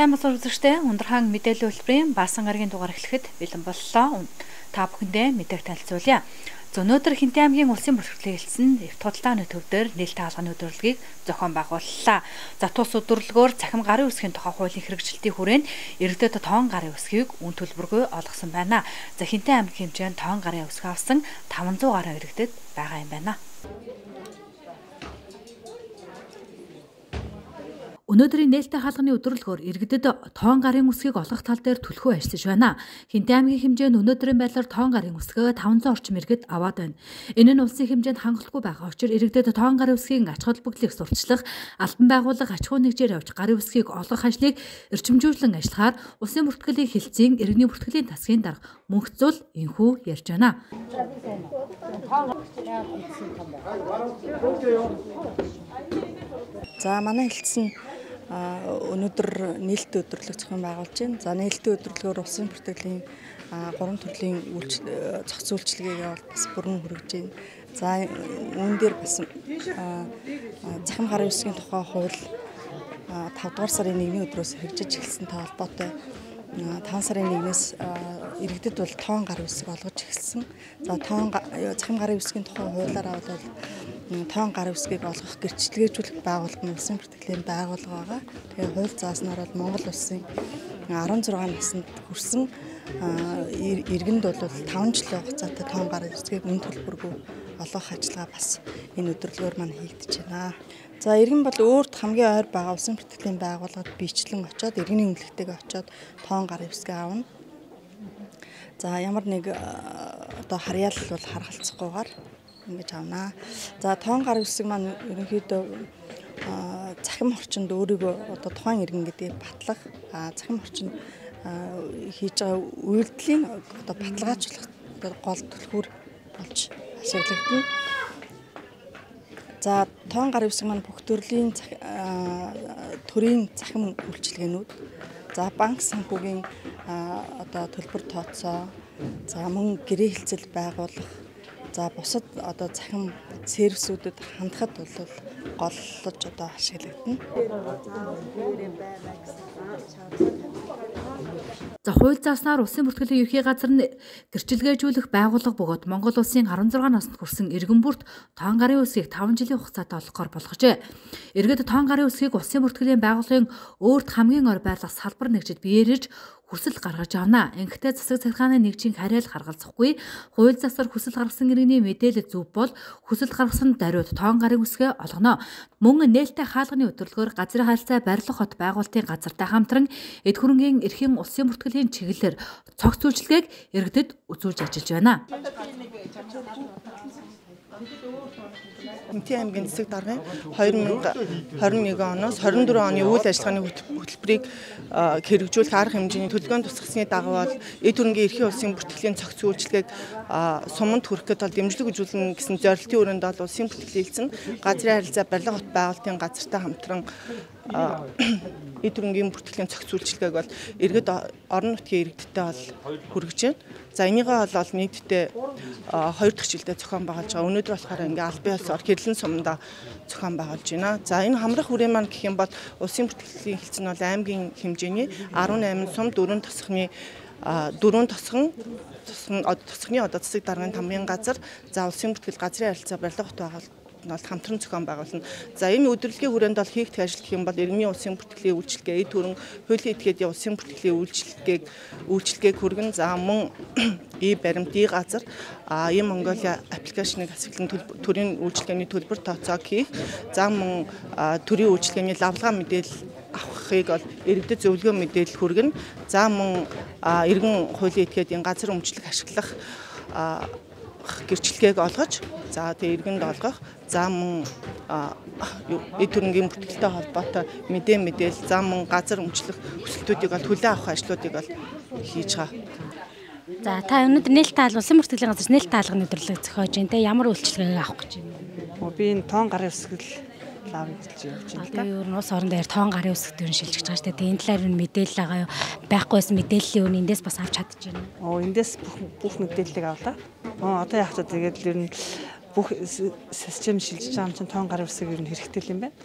Сайн болов үзэгчдээ, Ундрахаан мэдээллийн хөтөлбөрийн Баасан гарагийн дугаар эхлэхэд бэлэн боллоо. Та бүхэндээ мэдээг танилцуулъя. Өнөөдөр Хинтээ аймгийн улсын бүртгэлийг хэлсэн Эвт худалдааны төв дээр нээлттэй хаалганы өдөрлөгийг зохион байгууллаа. За тус өдөрлөгөөр цахим гарын үсгийн тухай хуулийн хэрэгжилтийн хүрээнд иргэдэд тоон гарын үсгийг үн төлбөргүй олгосон байна. За Хинтээ аймгийн хэмжээнд тоон гарын үсэг авсан 500 гаруй иргэдэд байгаа юм байна. Өнөөдрийн нээлттэй хаалганы өдөрлөгөөр иргэдэд тоон гарын үсгийг олгох тал дээр түлхүү ажиллаж байна. Хинтээ аймгийн хэмжээнд өнөөдрийн байдлаар тоон гарын үсгээ 500 орчим иргэд аваад байна. Энэ нь улсын хэмжээнд хангалтгүй байгаа учир иргэдэд тоон гарын үсгийн ач холбогдлыг сурталчлах, албан байгууллага ач ахуйн нэгжээр явж гарын үсгийг олгох ажлыг эрчимжүүлэн ажиллахаар улсын бүртгэлийн хэлтсийн иргэний бүртгэлийн тасгийн дарга Мөнхцул энхүү ярьж байна. За манай хэлтсэн өнөөдөр нээлттэй өдөрлөг зохион байгуулж байна. За нээлттэй өдөрлөгөөр улсын бүртгэлийн 3 төрлийн зохицол үйлчилгээг бол бас бүрэн хүргэж байна. За үүн дээр бас цахим гарын үсгийн тухай хууль 5 дугаар сарын 1-ний өдрөөс хэрэгжиж эхэлсэнтэй холбоотой 5 сарын 1-ээс иргэдэд бол тоон гарын үсэг олгож эхэлсэн. За тоон цахим гарын үсгийн тухай хуулиараа бол тоон гарын үсгийг олгох гэрчлэгээжүүлэх байгууллага нь улсын бүртгэлийн байгууллага байгаа. Тэгээ хууль зааснаар бол Монгол улсын 16 наснд хүрсэн иргэнд бол 5 жилийн хугацаатай тоон гарын үсгийг үн төлбөргүй олгох ажиллагаа бас энэ өдөрлөгөөр маань хийгдэж байна. За иргэн бол өөрт хамгийн ойр байгаа улсын бүртгэлийн байгууллагад биечлэн очиод иргэний үнэлгэтэйгээ очиод тоон гарын үсгээ авна. За ямар нэг одоо харьяалал бол харгалцахгүйгээр ингэж авнаа. За тоон гарын үсэг маань ерөнхийдөө цахим орчинд өөрийгөө одоо тухайн иргэн гэдгийг батлах, цахим орчинд хийж байгаа үйлдэлийн одоо баталгаажуулах гол түлхүүр болж ашиглагдана. За тоон гарын үсэг маань бүх төрлийн төрийн цахим үйлчилгээнүүд, за банк санхүүгийн одоо төлбөр тооцоо, за мөн гэрээ хэлцэл байгуулах, за бусад одоо цахим сервисүүдэд хандахад бол голлож одоо ашиглагдана. За хууль зааснаар улсын бүртгэлийн ерхий газар нь гэрчилгээжүүлэх байгууллага бөгөөд Монгол улсын 16 наснд хүрсэн иргэн бүрт тоон гарын үсгийг 5 жилийн хугацаатай олгохоор болгожээ. Иргэд тоон гарын үсгийг улсын бүртгэлийн байгууллагын өөрт хамгийн ойр байрлах салбар нэгжид биеэр ирж хүсэл гаргаж авна. Ингэхдээ засаг захиргааны нэгжийн харьяал харгалзахгүй хууль засаар хүсэл гаргасан иргэний мэдээлэл зөв бол хүсэл гаргасан даруйд тоон гарын үсгээ олгоно. Мөн нээлттэй хаалганы өдөрлөгөөр газрын харилцаа барилга хот байгуулалтын газартай хамтран эд хөрөнгийн эрхийн улсын бүртгэлийн чиглэлээр цогц үйлчилгээг иргэдэд үзүүлж ажиллаж байна. Хинтээ аймгийн засаг даргын 2021 оноос 24 оны үйл ажиллагааны хөтөлбөрийг хэрэгжүүлэх арга хэмжээний төлөвлөгөөнд тусгасны дагуу бол эд хөрөнгийн эрхийн улсын бүртгэлийн цогц үйлчилгээг суманд хүрэхэд бол дэмжлэг үзүүлнэ гэсэн зорилтын өрөөнд бол улсын бүртгэлийн хэлтсэн газрын харилцаа барилга хот байгуулалтын газартай хамтран эд хөрөнгийн бүртгэлийн цогц үйлчилгээг бол иргэд орон нутгийн иргэдтэй бол хүргэж байна. За энийгээ бол нийтдээ 2 дахь жилдээ зохион байгуулж байгаа. Өнөөдөр болохоор ингээ албан ёсоор хэрлэн сумдаа зохион байгуулж байна. За энэ хамрах хүрээ маань гэх юм бол улсын бүртгэлийн хэлтсэн нь бол аймгийн хэмжээний 18 сум 4 тосхны 4 тосгон тосгоны одоо засаг даргын тамгын газар, за улсын бүртгэл газрын харилцаа барилга хот байгуулалт бол хамтран зохион байгуулна. За энэ өдөрлөгийн хүрээнд бол хийгдэх ажил гэх юм бол иргэний улсын бүртгэлийн үйлчилгээ, эд хөрөнгө, хуулийн этгээдийн улсын бүртгэлийн үйлчилгээг хүргэн, за мөн и баримт, и газар, и Монголиа аппликейшнийг ашиглан төрийн үйлчилгээний төлбөр тооцоог хийх, за мөн төрийн үйлчилгээний лавлгаа мэдээлэл авахыг бол иргэдэд зөвлөгөө мэдээлэл хүргэн, за мөн иргэн хуулийн этгээдийн газар өмчлөх ашиглах гэрчлэгээг олгож, за тэгээ иргэнд олгох, за мөн эд хөрөнгийн бүртгэлтэй холбоотой мэдээлэл, за мөн газар өмчлөх хүсэлтүүдийг бол хүлээн авах ажлуудыг бол хийж байгаа. За та өнөөдөр нээлттэй хаалга улсын бүртгэлийн газар нээлттэй хаалганы өдөрлөг зохиож байна те, ямар үйлчилгээг авах гэж байна? Би энэ тоон гарын үсгэл авъя гэж явж байна л да. Ер нь улс орон дээр тоон гарын үсэг төр шилжиж байгаа шүү дээ. Энэ талаар нь мэдээлэл байгаа юу? Байхгүй байсан мэдээллийн үн эндээс бас авч чадчих байна. Оо эндээс бүх мэдээллийг авлаа. Одоо яг ч тэгээд ер нь бүх систем шилжиж байгаа юм чинь тоон гарын үсэг ер нь хэрэгтэй юм байна.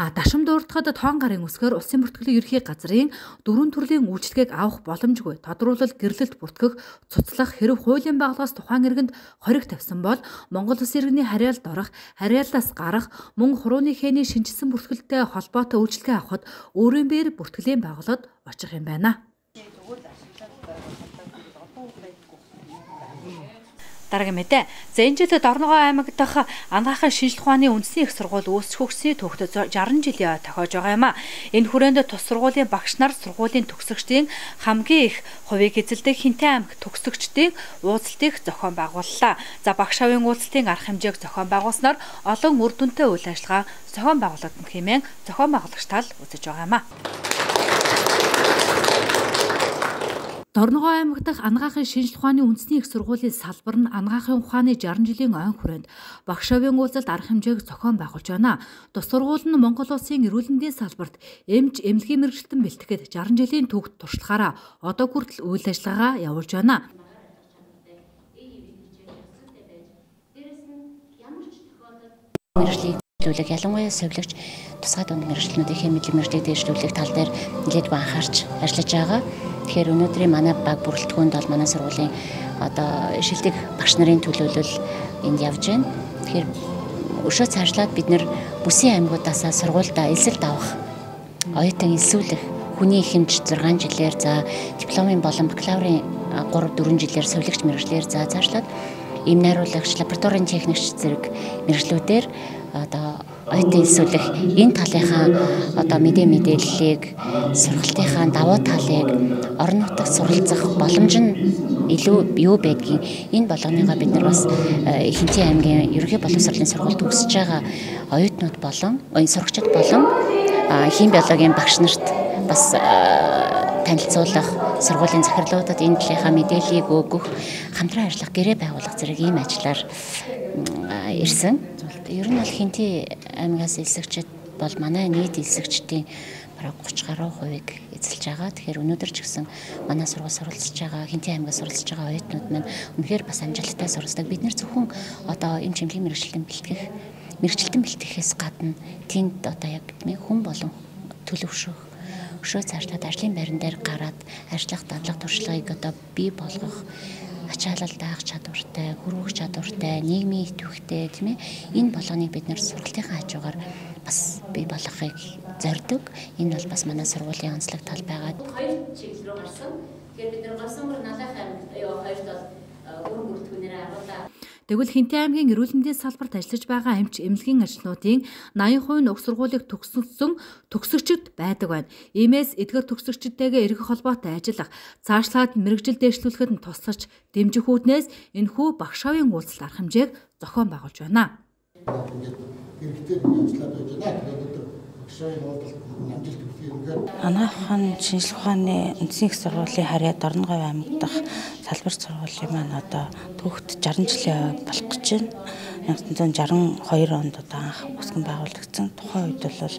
Дашим дурдахад тоон гарын үсгээр улсын бүртгэлийн ерхий газрын 4 төрлийн үйлчилгээг авах боломжгүй. Тодруулбал гэрлэлт бүртгэх, цуцлах, хэрв хуулийн байгууллагаас тухайн иргэнд хориг тавьсан бол Монгол Улсын иргэний харьяалд орох, харьяалаас гарах, мөн хурууны хээний шинэчилсэн бүртгэлтэй холбоотой үйлчилгээ авахад өөрийн биеэр бүртгэлийн байгууллагад очих юм байна. Дараагийн мэдээ. За энэ жил Дорногов аймаг дахь Анагаахын шинжлэх ухааны үндэсний их сургууль үүсэх өгсөний төвхт 60 жилийн тохиож байгаа юм а. Энэ хүрээнд тус сургуулийн багш нар сургуулийн төгсөгчдийн хамгийн их хувийг эзэлдэг Хинтээ аймаг төгсөгчдийн уулзалтыг зохион байгууллаа. За багш авын уулзалтын арга хэмжээг зохион байгуулснаар олон үр дүнтэй үйл ажиллагаа зохион байгуулагдана хэмээн зохион байгуулагч тал үзэж байгаа юм а. Дорногов аймаг дахь Анагаахын шинжлэх ухааны үндэсний их сургуулийн салбар нь Анагаахын ухааны 60 жилийн ойн хүрээнд багш авын уулзалт арга хэмжээг зохион байгуулж байна. Тус сургууль нь Монгол Улсын эрүүл мэндийн салбарт эмч, эмнэлгийн мэргэжилтэн бэлтгэхэд 60 жилийн төвхт туршлагаараа одоо хүртэл үйл ажиллагаа явуулж байна. Мэргэжлийг дэвшлүүлэх, ялангуяа совилогч тусгай дунд мэргэжлүүдийн мэдлэг мэргэжлийг дэвшлүүлэх тал дээр нэлээдгүй анхаарч ажиллаж байгаа. Тэгэхээр өнөөдрийн манай баг бүрэлдэхүүнд бол манай сургуулийн одоо шилдэг багш нарын төлөөлөл энд явж байна. Тэгэхээр өшөө цаашлаад бид нэр бүсийн аймагуудаасаа сургуульдаа элсэлт авах, оюутан элсүүлэх, хүний хэмж 6 жилээр за дипломын болон бакалаврын 3-4 жилээр совилогч мэргэжлээр за цаашлаад эм найруулагч, лабораторийн техникч зэрэг мэргэжлүүдээр одоо оюутан элсүүлэх энэ талынхаа одоо мэдээллийг, сургалтынхаа давуу талыг орон нутагт суралцах боломж нь илүү юу байдгийг энэ болгоныгоо бид нар бас Хинтээ аймгийн ерөнхий боловсролын сургуульд төгсөж байгаа оюутнууд болон сурагчид болон хим биологийн багш нарт бас танилцуулах, сургуулийн захирлуудад энэ талынхаа мэдээллийг өгөх, хамтран ажиллах, гэрээ байгуулах зэрэг ийм ажиллаар ирсэн. Ер нь бол Хинтээ аймагаас элсэгчид бол манай нийт элсэгчдийн бараг 30 гаруй хувийг эзэлж байгаа. Тэгэхээр өнөөдөр ч гэсэн манай сургууль суралцж байгаа, Хинтээ аймагаас суралцж байгаа оюутнууд маань үнэхээр бас амжилттай суралцдаг. Бид нэр зөвхөн одоо эмч эмнэлгийн мэргэжилтэн бэлтгэх, мэргэжилтэн бэлтгэхээс гадна тэнд одоо яг хүн болон төлөвшөх, өшөө цаашлаад ажлын байран дээр гараад ажиллах, дадлага туршлагыг одоо бий болгох, ачаалал даах чадвартай, хөрвөх чадвартай, нийгмийн идэвхтэй, тийм ээ. Энэ болгоныг бид нэр сургалтынхаа хажуугаар бас бий болгохыг зорддог. Энэ бол бас манай сургуулийн онцлог тал байгаа. Хоёр чиглэл рүү гарсан. Тэгэхээр бид нар Голсонгор Налайх аймагт хоёрт бол бүрэн бүрэлдэхүүнээрээ агуулаа. Тэгвэл Хинтээ аймгийн эрүүл мэндийн салбарт ажиллаж байгаа эмч эмнэлгийн ажилтнуудын 80% нь уг сургуулийг төгссөн төгсөгчд байдаг байна. Иймээс эдгээр төгсөгчдтэйгээ эргэх холбоотой ажиллах, цаашлаад мэргэжил дэвшлүүлэхэд нь туслаж дэмжих үүднээс энэхүү багш авын уулзалт арга хэмжээг зохион байгуулж байна. Ингээд хэрэгтэй ажиллаад байж байна. Тэгээд өнөөдөр багш авын уулзалт амжилт хүсье. Анагаах ухааны шинжлэх ухааны үндэсний их сургуулийн харьяа Дорногов аймаг дахь салбар сургуулийн маань одоо төвхт 60 жилийн болох гэж байна. 1962 онд одоо анх үүсгэн байгуулагдсан. Тухайн үед бол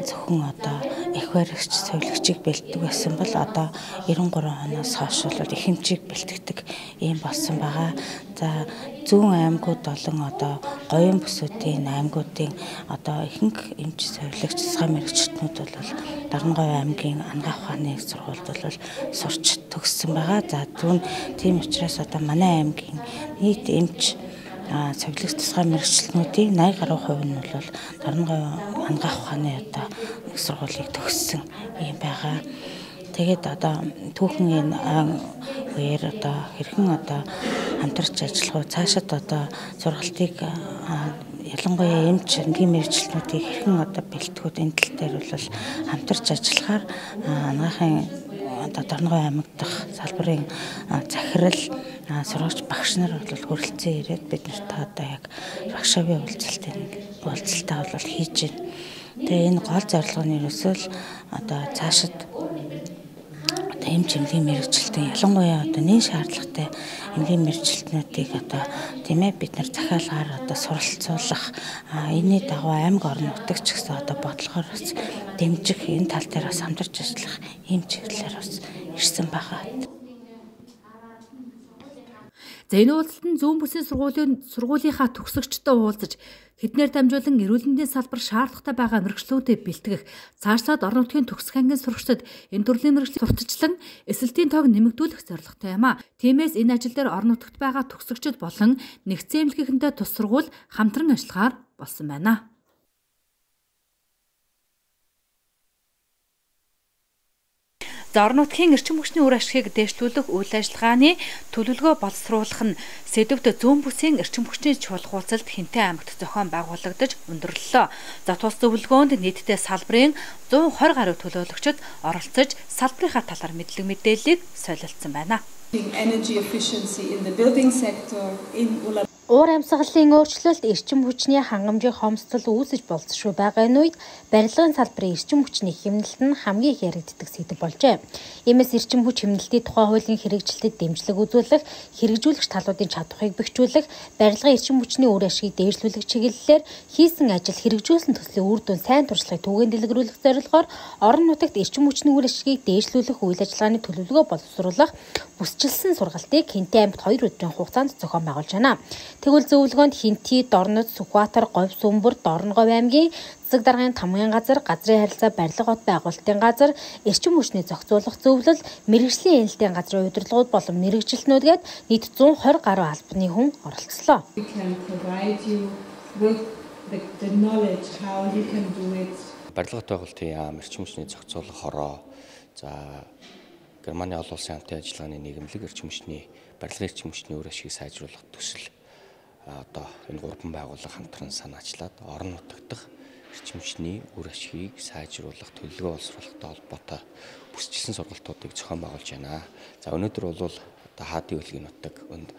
зөвхөн одоо эх баригч, совилогчийг бэлтгэдэг байсан бол одоо 93 оноос хойш бол их эмчийг бэлтгэдэг ийм болсон байгаа. За зүүн аймагуд болон одоо гоён бүсүүдийн аймагуудын одоо ихэнх эмч, совилогч, тусгай мэргэжилтнүүд бол Дорногов аймгийн Анагаах ухааны сургуульд бол сурч төгссөн байгаа. За зүүн тийм учраас одоо манай аймгийн нийт эмч, совилогч, тусгай мэргэжилтнүүдийн 80 гаруй хувь нь бол Дорногов Анагаах ухааны одоо их сургуулийг төгссөн юм байгаа. Тэгээд одоо түүхэн энэ үеэр одоо хэрхэн одоо хамтарч ажиллах вэ? Цаашид одоо сургалтыг ялангуяа эмч, эмнэлгийн мэргэжилтнүүдийг хэрхэн одоо бэлтгэхүүд энэ тал дээр бол хамтарч ажиллахаар Анагаахын одоо Дорногов аймаг дахь салбарын захирал, сурагч багш нар бол хүрэлцэн ирээд бид нартай одоо яг багш авын уулзалтаа бол хийж байна. Тэгээ энэ гол зорилго нь ерөөсөө л одоо цаашид одоо эмч эмнэлгийн мэргэжилтэн ялангуяа одоо нэн шаардлагатай эмнэлгийн мэргэжилтнүүдийг одоо тийм ээ бид нар захиалгаар одоо суралцуулах, энэний дагуу аймаг орон нутагч гэсэн одоо бодлогоор бас дэмжих, энэ тал дээр бас хамтарч ажиллах ийм чиглэлээр бас ирсэн байгаа. За энэ уулзалт нь зүүн бүсийн сургуулийнхаа төгсөгчдөд уулзаж тэднээр дамжуулан эрүүл мэндийн салбар шаардлагатай байгаа мэргэжлүүдийг бэлтгэх, цаашлаад орон нутгийн төгсөх ангийн сурагчдад энэ төрлийн мэргэжлийг сурталчлан эсэлтийн тоог нэмэгдүүлэх зорилготой юм а. Тиймээс энэ ажил дээр орон нутагт байгаа төгсөгчд болон нэгдсэн эмнэлгийнхэнтэй тус сургууль хамтран ажиллахаар болсон байна. За орон нутгийн эрчим хүчний үр ашигыг дээшлүүлэх үйл ажиллагааны төлөвлөгөө боловсруулах нь сэдвт зүүн бүсийн эрчим хүчний чуулгуулцалд Хэнтэй аймагт зохион байгуулагдаж өндөрлөлөө. За тус зөвлөгөөнд нийтдээ салбарын 120 гаруй төлөөлөгчд оролцож салбарынхаа талаар мэдлэг мэдээллийг солилцсон байна. Energy efficiency in the building sector in Уур амьсгалын өөрчлөлт эрчим хүчний хангамжийн хомсдол үүсэж болзошгүй байгаа энэ үед барилгын салбарын эрчим хүчний хэмнэлт нь хамгийн их яригддаг сэдэв болжээ. Иймээс эрчим хүч хэмнэлтийн тухай хуулийн хэрэгжилтэд дэмжлэг үзүүлэх, хэрэгжүүлэгч талуудын чадварыг бэхжүүлэх, барилгын эрчим хүчний үр ашигыг дээшлүүлэх чиглэлээр хийсэн ажил хэрэгжүүлсэн төслийн үр дүн сайн туршлагыг түгээн дэлгэрүүлэх зорилгоор орон нутагт эрчим хүчний үр ашигыг дээшлүүлэх үйл ажиллагааны төлөвлөгөө боловсруулах бүсчилсэн сургалтыг Хэнтэй аймагт 2 өдрийн хугацаанд зохион байгуулж байна. Тэгвэл зөвлөгөөнд Хэнти, Дорнод, Сүхбаатар, Говь Сүмбэр, Дорноговь аймгийн засаг даргын тамгын газар, газрын харилцаа барилга хот байгуулалтын газар, эрчим хүчний зохицуулах зөвлөл, мэргэжлийн ээлжийн газрын удирдлагууд болон мэргэжилтнүүдгээд нийт 120 гаруй албаны хүн оролцлоо. Барилга хот байгуулалтын яам, эрчим хүчний зохицуулах хороо, за Германы олон улсын хамтын ажиллагааны нийгэмлэг эрчим хүчний барилгын эрчим хүчний үр ашигыг сайжруулах төсөл одоо энэ гурван байгууллага хамтран санаачлаад орон нутаг дахь эрчим хүчний үр ашигыг сайжруулах төлөвлөгөө боловсруулахтай холбоотой бүсчилсэн сургалтуудыг зохион байгуулж байна. За өнөөдөр бол одоо хаадын үлгийн нутаг өнд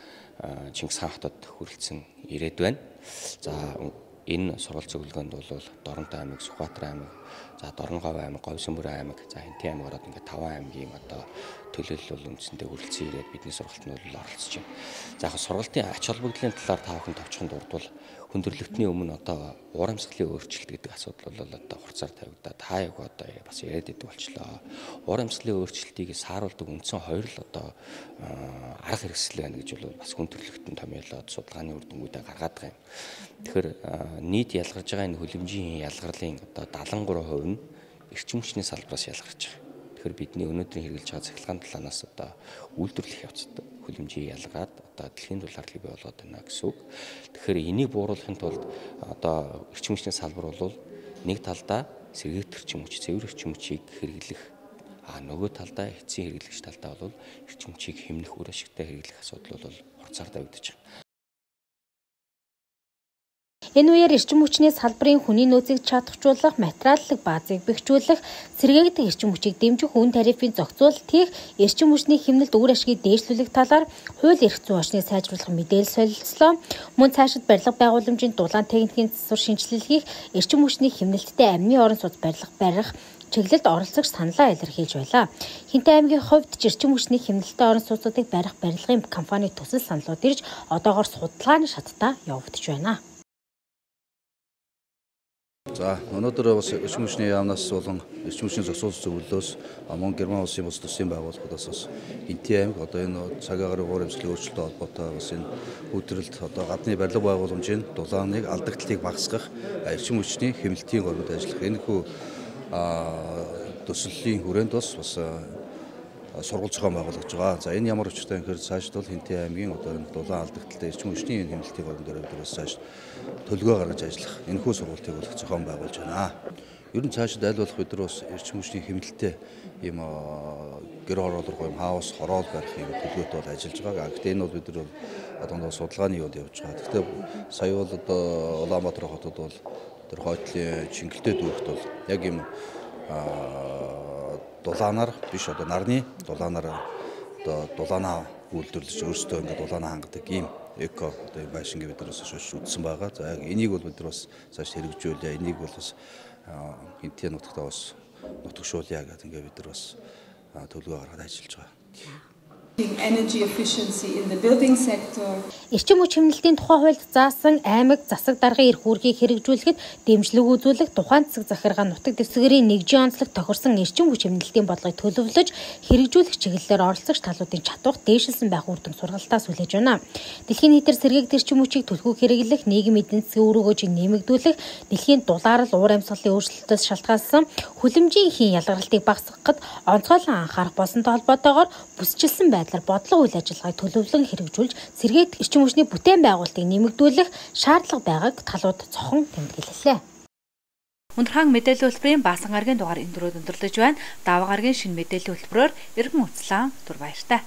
Чингис хаан хотод хүрэлцэн ирээд байна. За энэ сургалт зөвлөгөөнд бол Доронтой аймаг, Сүхбаатар аймаг, за Дорноговь аймаг, Говь Сүмбэр аймаг, за Хэнтийн аймаг ороод ингээд 5 аймгийн одоо төлөөлөл бол үндсэндээ хүрэлцэн ирээд бидний сургалтанд бол оролцож байна. За яг сургалтын ач холбогдлын талаар та бүхэн товчхон дурдвал хүндрэлтний өмнө одоо уур амьсгалын өөрчлөлт гэдэг асуудал бол одоо хурцаар тавигдаад та яг одоо бас яриад идэг болчлоо. Уур амьсгалын өөрчлөлтийг сааруулдаг үндсэн хоёр л одоо арга хэрэгсэл байна гэж бол бас хүндрэлтэн томьёолоод судалгааны үр дүнгуудаа гаргаад байгаа юм. Тэгэхээр нийт ялгарж байгаа энэ хөлөмжийн ялгарлын одоо 73% нь эрчим хүчний салбараас ялгарч байгаа. Тэгэхээр бидний өнөөдрийн хэрэглэж байгаа цахилгаан талаанаас одоо үйлдвэрлэх явцад хөлөмжийн ялгаад одоо дэлхийн дулаарлыг бий болгоод байна гэсэн үг. Тэгэхээр энийг бууруулахын тулд одоо эрчим хүчний салбар бол нэг талдаа сэргээгдэх эрчим хүч, цэвэр эрчим хүчийг хэрэглэх, а нөгөө талдаа эцсийн хэрэглэгч талдаа бол эрчим хүчийг хэмнэх, үр ашигтай хэрэглэх асуудал бол хурцаар тавигдаж байна. Энэ үеэр эрчим хүчний салбарын хүний нөөцийг чадахжуулах, материаллык баазыг бэхжүүлэх, сэргээгдэх эрчим хүчийг дэмжих, үн тарифын зохицуулалт хийх, эрчим хүчний хэмнэлт үр ашигыг дээшлүүлэх талаар хууль эрх зүйн орчныг сайжруулах мэдээлэл солилцлоо. Мөн цаашид барилга байгууламжийн дулаан техникийн засвар шинжилэл хийх, эрчим хүчний хэмнэлттэй амны орон сууц барилга барих чиглэлд оролцогч саналаа илэрхийлж байлаа. Хэнтэй аймгийн хувьд ч эрчим хүчний хэмнэлттэй орон сууцуудыг барих барилгын компани төсөл саналууд ирж одоогоор судалгааны шаттай явагдаж байна. За өнөөдөр бас эрчим хүчний яамнаас болон эрчим хүчний зохицуулах зөвлөлөөс мөн Герман улсын бус төслийн байгууллагуудаас бас Хэнтийн аймаг одоо энэ цаг агаарын уур амьсгалын өөрчлөлттэй холбоотой бас энэ үйлдвэрлэлд одоо гадны барилга байгууламжийн дулааныг алдагдлыг багасгах, эрчим хүчний хэмнэлтийн гормод ажиллах энэхүү төслийн хүрээнд бас сургууль зохион байгуулагдаж байгаа. За энэ ямар учиртай юм гэхээр цаашд бол Хэнтийн аймгийн одоо энэ дулаан алдагдaltaй эрчим хүчний энэ хэмнэлтийн горим дээр бид бас цааш төлөвлөгөө гаргаж ажиллах энэхүү сургалтыг бол зохион байгуулж байна. Ер нь цаашд аль болох бид нар бас эрчим хүчний хэмнэлттэй ийм гэр хороолроо юм хаус хороол барих юм төлөвлөгөөтэй бол ажиллаж байгаа. Гэхдээ энэ бол бид нар одоо судалгааны юунд явж байгаа. Гэхдээ сая бол одоо Улаанбаатар хотод бол тэр хойтлын Чингэлтэй дүүрэгт бол яг ийм дулаанаар биш одоо нарны дулаанаар одоо дулаанаа үйлдвэрлэж өөрсдөө ингээд дулаанаа хангадаг ийм эко одоо байшинг бид нар бас шошиж үзсэн байгаа. За яг энийг бол бид нар бас цааш хэрэгжүүлье. Энийг бол бас Хэнтийн нутагтаа бас нутагшуулъя гэдэг ингээд бид нар бас төлөвлөгөө гаргаад ажиллаж байгаа. Energy efficiency in the building sector. Эрчим хүч хэмнэлтийн тухай хуульд заасан аймаг засаг даргын эрх үүргийг хэрэгжүүлэхэд дэмжлэг үзүүлэх, тухайн засаг захиргаа нутаг дэвсгэрийн нэгжийн онцлог тохирсон эрчим хүч хэмнэлтийн бодлогыг төлөвлөж хэрэгжүүлэх чиглэлээр оролцогч талуудын чадварт дээшилсэн байх үр дүн сургалтаас хүлээж байна. Дэлхийн нийтээр сэргээгт эрчим хүчийг түлхүү хэрэглэх, нийгмийн эдийн засгийн үр өгөөжийг нэмэгдүүлэх, дэлхийн дулаарл уур амьсгалын өөрчлөлтөөс шалтгаалсан хүлэмжийн хийн ялгаралтыг багасгахад онцгойлон анхаарах болсонтой холбоотойгоор бүсчилсэн байдлаар бодлого үйл ажиллагааг төлөвлөн хэрэгжүүлж сэргээгдэх эрчим хүчний бүтээн байгуулалтыг нэмэгдүүлэх шаардлага байгааг талууд цохон тэмдэглэлээ. Өндөр хаан мэдээллийн хөтөлбөрийн Баасан гарагийн дугаар энэ дөрөв өндөрлөж байна. Даваа гарагийн шинэ мэдээллийн хөтөлбөрөөр эргэн уулзлаа. Түр баяртай.